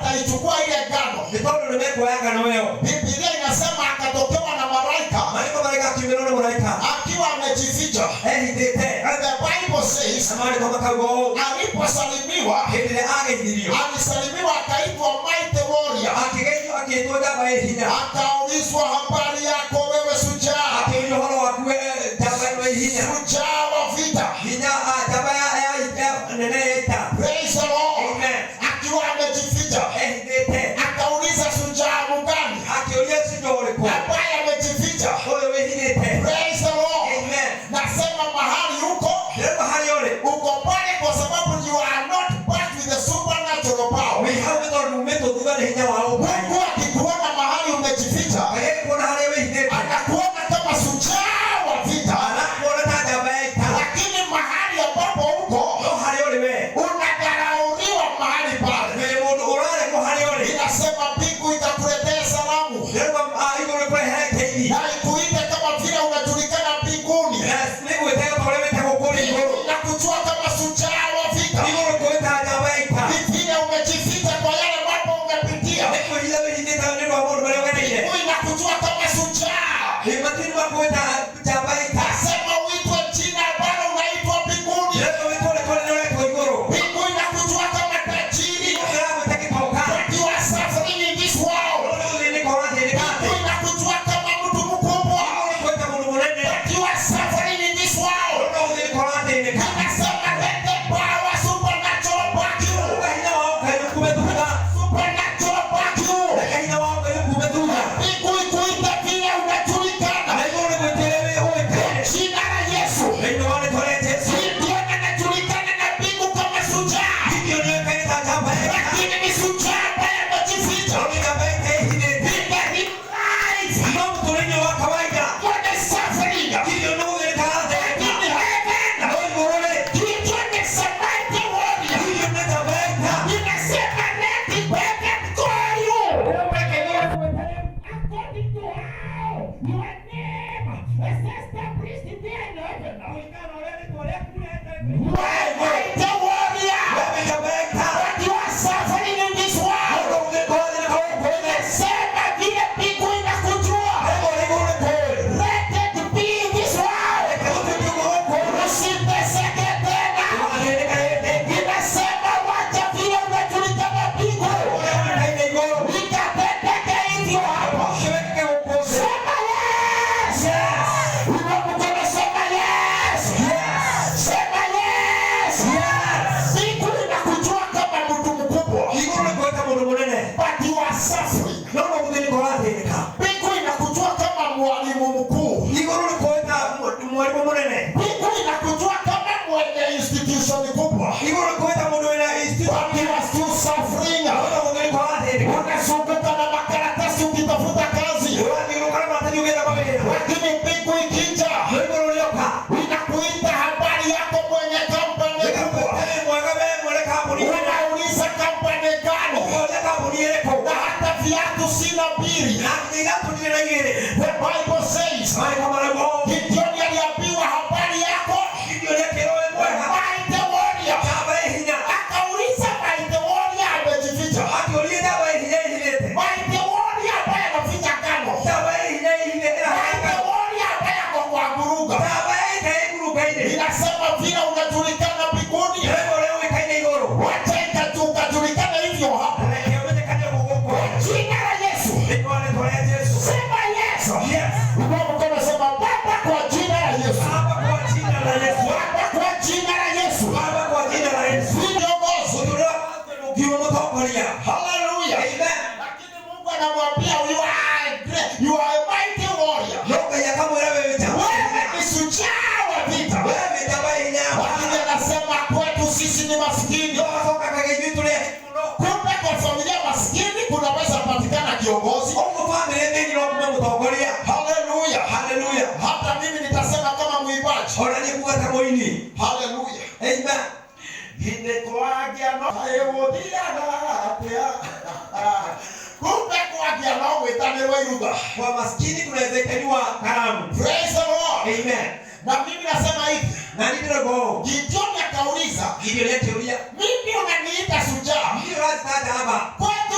Wataichukua ile ngano. Nĩ tondũ nĩ mekuoya ngano ĩyo. Biblia inasema akatokewa na malaika Maandĩko mareka akiumĩrwo nĩ mũraika akiwa amejificha. Ehithĩte. And the Bible says Na maandĩko makauga ũũ, aliposalimiwa, hĩndĩ ĩrĩa ageithirio, alisalimiwa akaitwa mighty warrior. Akĩgeithio akĩĩtwo njamba ĩ hinya. Akaulizwa, "Habari yako wewe shujaa?" Akĩũrio, "Ũhoro waku we njamba ĩno ĩ hinya?" Shujaa wa vita. Hinya njamba ya nene ya ita. Praise the Lord. Amen. Akiwa amejificha. Ehithĩte. Akauliza, "Shujaa mgani Akĩũria, "Shujaa ũrĩkũ ambaye amejificha?" ũyũ wĩhithĩte?" Praise the Lord. Amen. Nasema mahali uko, Ndĩrauga harĩa ũrĩ, uko pale kwa sababu you are not backed with the supernatural power. Wĩ hau nĩ tondũ umĩtwo thutha nĩ hinya wa ũngai. Mungu akikuona mahali umejificha, Ngai agĩkuona harĩa wĩhithĩte, anakuona kama shujaa wa vita, anakuona ta njamba ya ita. Lakini mahali ambapo uko, No harĩa ũrĩ we, unadharauliwa mahali pale. Wĩ mũndũ ũraregwo harĩa ũrĩ. Inasema mbingu itakuletea salamu Ndĩrauga igũrũ rĩkũrehere ngeithi na ikuite kama vile unajulikana mbinguni. Na nĩgwĩte ta ũrĩa wĩtagwo kũrĩa igũrũ. Inakujua kama shujaa wa vita. Igũrũ kwĩta njamba ya ita. Ni vile umejificha kwa yale mambo umepitia. Nĩ kwĩhitha wĩhithĩte nĩ ũndũ wa maũndũ marĩa ũgereire. Mbingu inakujua kama shujaa. Matu-inĩ makwĩta njamba ya ita. Nasema uitwe jina ambalo unaitwa mbinguni. Ndĩrauga wĩtwo rĩtwa rĩrĩa ũretwo igũrũ. Mbingu inakujua kama tajiri. Igũrũ rĩragwĩta gĩtonga. But you are suffering in this world. No nĩ gũthĩnĩka ũrathĩnĩka thĩ. Mbingu inakujua kama mtu mkubwa. Igũrũ rĩkwĩta mũndũ mũnene. But you are suffering in this world. No gũthĩnĩka ũrathĩnĩka. Nasema let the power supernatural back you. Reke hinya wa Ngai ũkume thutha. Supernatural back you. Reke hinya wa Ngai ũkume thutha. Mbingu ikuite vile unajulikana. Na igũrũ rĩgwĩte ũrĩa ũĩkaine. Jina la Yesu. Thĩinĩ wa rĩtwa rĩa Jesũ. Gideon anajulikana na mbingu kama shujaa. Gideon nĩoĩkaine ta njamba ya ita. Lakini ni shujaa ambaye amejificha. No nĩ njamba ya ita ĩhithĩte. In the life, No mũtũũrĩre wa kawaida, what is suffering. Gideon nĩ gũthĩnĩka arathĩnĩka. In heaven, No igũrũ rĩ, Gideon is a mighty warrior. Gideon nĩ njamba ya ita. Inasema let heaven call you. According to how your name is established there in heaven. You are a mighty warrior. Wewe njamba ya ita. But you are suffering in this world. No gũthĩnĩka ũrathĩnĩka gũkũ thĩ. Sema vile mbingu inakujua. Reke igũrũ rĩkũũĩ. Let it be in this world. Reke gũtuĩke ũguo gũkũ thĩ. Usiteseke tena. Ndũgathĩnĩke rĩngĩ. Inasema wacha vile unajulikana mbingu. Ũrĩa ũĩkaine igũrũ, Ikatendeke hivyo hapa. ũcio wĩkĩke gũkũ thĩ. Sema yes. Yes. Inua mkono, sema yes. Yes. Sema yes. Yes. Mbingu inakujua kama mtu mkubwa. Igũrũ rĩkwĩta mũndũ mũnene. But you are suffering. No no gũthĩnĩka ũrathĩnĩka. Mbingu inakujua kama mwalimu mkuu. Igũrũ rĩkwĩta mwarimũ mũnene. Mbingu inakujua kama mwenye institution kubwa. Igũrũ rĩkwĩta mũndũ wĩna institute. But you are still suffering. No no gũthĩnĩka ũrathĩnĩka. Unazunguka na makaratasi ukitafuta kazi. Ũrathiũrũrũka na maratathi ũgĩetha mawĩra. Lakini mbingu ikija, No igũrũ rĩoka, inakuita, "Habari yako mwenye kampani kubwa?" rĩgakwĩta, "Wĩ mwega we mwene kambuni nene?" Unauliza, "Kampani gani?" Ũkoria, "Kambuni ĩrĩkũ?" Na hata viatu sina mbili. Na nginya iratũ ndirĩ na igĩrĩ. The Bible says, Maandĩko marauga ũũ, Gideon aliambiwa, "Habari yako, Gideon akĩrwo, "Wĩ mwega, mighty warrior?" njamba ĩ hinya?" Akauliza, "Mighty warrior amejificha?" Akĩũria, "Njamba ĩ hinya ĩhithĩte?" Mighty warrior ambaye anaficha ngano. Njamba ĩ hinya ĩhithĩte. Mighty warrior ambaye ako kwa nguruga. Njamba ya ita ĩ ngurunga-inĩ. Inasema vile unajulikana mbinguni, Ndĩrauga ũrĩa ũĩkaine igũrũ, wacha ukajulikana hivyo hapa. Reke ũmenyekane gũkũ. Jina la Yesu. Thĩinĩ wa rĩtwa rĩa Jesũ. Sema yes. Yes. Inua mkono, sema, "Baba, kwa jina la Yesu." Baba, kwa jina la Yesu. Baba, kwa jina la Yesu. Baba, kwa jina la Yesu. Viongozi. Mũtũũrĩre wa ngiuga mũtongoria. Hallelujah. Amen. Lakini Mungu anamwambia, "You are a great, you are a mighty warrior." No Ngai akamwĩra, "Wewe njamba." Wewe ni shujaa wa vita. Wewe njamba ĩ hinya. Lakini anasema kwetu sisi ni maskini. No acoka akauga ithuĩ tũrĩ akĩgu mũno. Kumbe kwa familia maskini kunaweza patikana kiongozi. Ũguo bamĩrĩ thĩinĩ no kume mũtongoria. Haleluya. Haleluya. Hata mimi nitasema kama mwimbaji. Ona niĩ kuga ta mũini. Haleluya. Amen. Githĩ kwagia no gũthiaga atĩa? Kumbe kwagia no gwĩtanĩrwo iruga. Kwa maskini kunaweza itaniwa karamu. Praise the Lord. Amen. Na mimi nasema hivi, Na niĩ ndĩrauga ũũ, Gideon akauliza, Gideon akĩũria, "Mimi unaniita shujaa?" "Niĩ ũranjĩta njamba?" Kwetu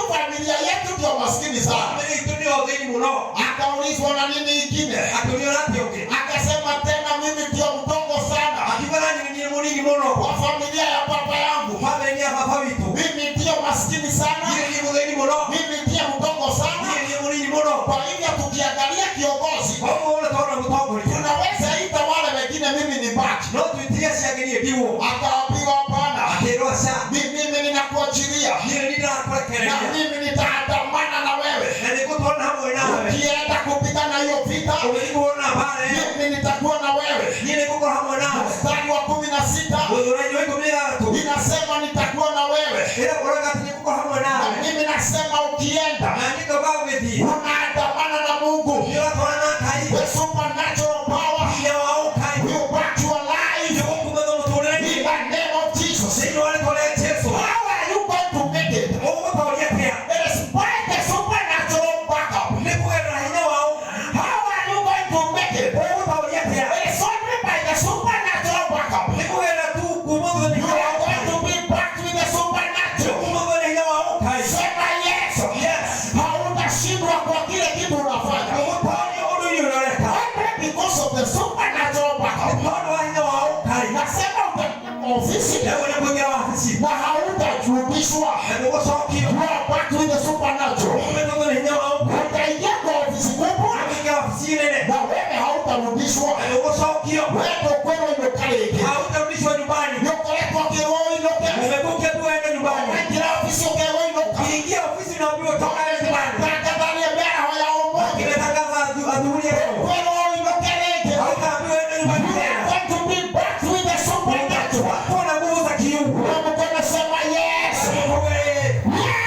mũno. Akaulizwa na nini ingine, Akĩũrio na atĩa ũngĩ. Akasema tena mimi ndio mdogo sana Akiuga na niĩ nĩ mũnini mũno kwa familia ya baba yangu, bamĩrĩ-inĩ ya baba witũ. Mimi ndio maskini sana, Niĩ nĩ mũthĩni mũno. Mimi ndiye mdogo sana. Niĩ nĩ mũnini mũno. Kwa hivyo tukiangalia kiongozi, Koguo ũrĩa tona mũtongoria, tunaweza ita wale wengine, mimi ni baki. no twĩtire acio angĩ niĩ ndigwo. Akaambiwa hapana, Akĩrwo aca. Mimi ninakuachilia Niĩ nĩ na ndĩrakũrekereria mimi nitaandamana na wewe. Na nĩngũtwarana hamwe nawe. Ukienda kupigana hiyo vita, Ũgĩthiĩ kũhũrana mbaara ĩyo, mimi nitakuwa na wewe. niĩ nĩngũkorwo hamwe nawe. Mstari wa 16 Mũthũra-inĩ wa 16 inasema nitakuwa na wewe, ĩrĩa ũroiga atĩ nĩngũkorwo hamwe na nawe. mimi nasema ukienda Na niĩ ngauga ũgĩthiĩ unaandamana na Mungu. nĩ ũratwarana na Ngai. The supernatural power Hinya wa ũngai will back your life nĩũgũkumethwo mũtũũrĩre-inĩ in the name of Jesus. thĩinĩ wa rĩtwa rĩa Jesũ. How are you going to make it? Ũgũtooria atĩa? It is by the supernatural backup. Nĩ kũgerera hinya wa ũngai. How are you going to make it? Ũgũtooria atĩa? It is only by the supernatural backup. Nĩ kũgerera tu kumũthwo nĩ You hinya wa are going ũngai. to be backed with the supernatural. Kumũthwo nĩ hinya wa ũngai. Sema yes. Yes. Hautashindwa kwa kile kitu unafanya. Ũgũtooria ũndũ-inĩ ũrĩa ũreka Only because of the supernatural nĩ backup. tondũ wa hinya wa ũngai. Nasema utaingia kwa ofisi Rĩu nĩ kũingĩra wabici na hautarudishwa. Na nĩũgũcokio. You are backed with the supernatural. Ũmĩtũthwo nĩ hinya wa ũngai. Utaingia kwa ofisi kubwa Ũkĩingĩra wabici nene na wewe hautarudishwa. Na nĩũgũcokio. Wewe ndũkwĩrwo inũka rĩngĩ. Hautarudishwa nyumbani. Nĩũkoretwo ũkĩrwo ũinũke. Umekuja tu waenda nyumbani. Waingĩra ofisi ũkerwo inũka. Ukiingia ofisi unaambiwa toka nyumbani. Tangatharia mĩaraho ya ũmũthĩ. Kimetangaza adhuhuri ya leo. Kwĩrwo ũinũke rĩngĩ. Hautaambiwa enda nyumbani You are tena. going to be backed with the supernatural. Kuwa na nguvu za kiungu. Na mkono sema yes.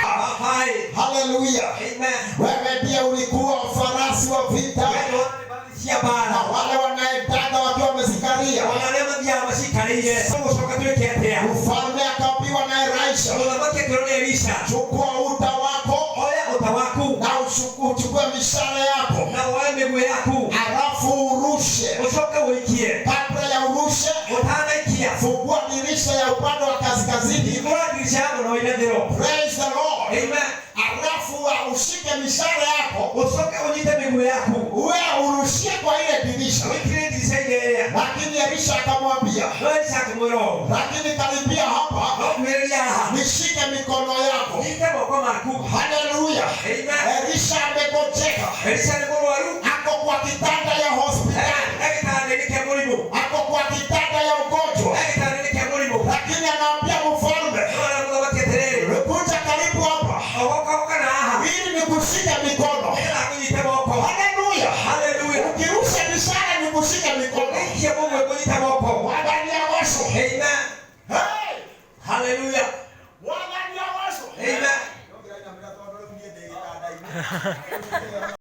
Hafai. Hallelujah. Amen. Wewe ndiye ulikuwa farasi wa vita Wewe ndio na bara. wale wanaendanga wakiwa wamezikalia. Ona arĩa mathiaga macikarĩire. Gũcoka twĩke atĩa? Mfalme akaambiwa na Elisha, Mũthamaki akĩrwo nĩ Elisha, chukua uta wako oya ũta waku na uchukue mishale yako, na woe mĩguĩ yaku halafu urushe. ũcoke ũikie. Kabla ya urushe, Ũtanaikia, fungua dirisha ya upande wa kaskazini. hingũra ndirisha ya mwena wa irathĩro. Praise the Lord. Amen. Halafu ushike mishale yako Ũcoke ũnyite mĩguĩ yaku uwe urushie kwa ile dirisha. ũikĩrie ndirica-inĩ ĩrĩa. Lakini Elisha akamwambia, No Elisha akĩmwĩra ũũ, lakini karibia hapa, no kuhĩrĩria haha, nishike mikono yako. nyite moko maku. Haleluya. Amen. Elisha amegojeka, Elisha nĩ mũrwaru, ako kwa kitanda ya hospitali, e gĩtanda-inĩ kĩa mũrimũ, ako kwa kitanda ya ugonjwa, e gĩtanda-inĩ kĩa mũrimũ. lakini anaambia mfalme, No aramũthamaki atĩrĩrĩ, kuja karibu hapa ogoka ũka na haha ili nikushike mikono. nĩgetha ngũnyite moko. Haleluya. Haleluya. Ukirusha mishale nikushike mikono. Ũngĩikia mũguĩ ngũnyite moko. Mwathani agocwo. Amen. Hey! Haleluya. Mwathani agocwo. Amen. No ngĩrainamĩra tondũ rĩu niĩ ndĩ gĩtanda-inĩ.